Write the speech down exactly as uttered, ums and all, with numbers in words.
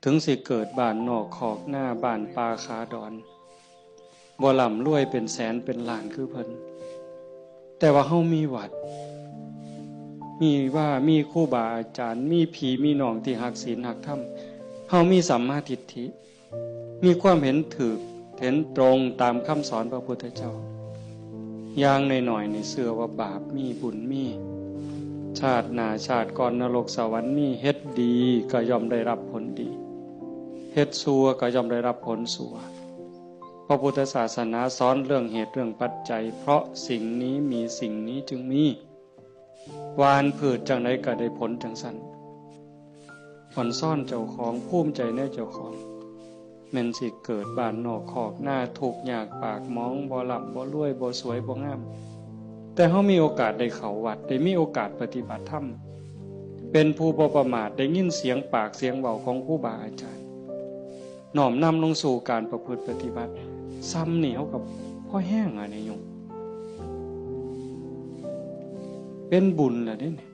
ถึงสิเกิดบ้านนอกคอกนา บ้านป่าขาดอน บ่ร่ำรวยเป็นแสนเป็นล้านคือเพิ่น แต่ว่าเฮามีวัด มีว่า มีครูบาอาจารย์ มีพี่มีน้องที่ฮักศีลฮักธรรม เฮามีสัมมาทิฏฐิ มีความเห็นถูก เห็นตรงตามคำสอนพระพุทธเจ้า อย่างน้อยๆ นี่เชื่อว่าบาปมีบุญมี ชาติหน้าชาติก่อนนรกสวรรค์มี เฮ็ดดีก็ย่อมได้รับผลดี เฮ็ดชั่วก็ย่อมได้รับผลชั่ว พระพุทธศาสนาสอนเรื่องเหตุเรื่องปัจจัย เพราะสิ่งนี้มีสิ่งนี้จึงมี หว่านพืชจั่งใดก็ได้ผลจั่งซั่น อ่อนซ้อนเจ้าของ ภูมิใจในเจ้าของ แม่นสิเกิดบ้านนอกคอกนา ทุกข์ยากปากหมอง บ่ร่ำบ่รวย บ่สวยบ่งาม แต่เฮามีโอกาสได้เข้าวัด ได้มีโอกาสปฏิบัติธรรม เป็นผู้บ่ประมาท ได้ยินเสียงปากเสียงเว้าของครูบาอาจารย์ น้อมนำลงสู่การประพฤติปฏิบัติ ซ้ำนี่เฮาก็พอแฮงอะนี่โยม เป็นบุญล่ะเด้นี่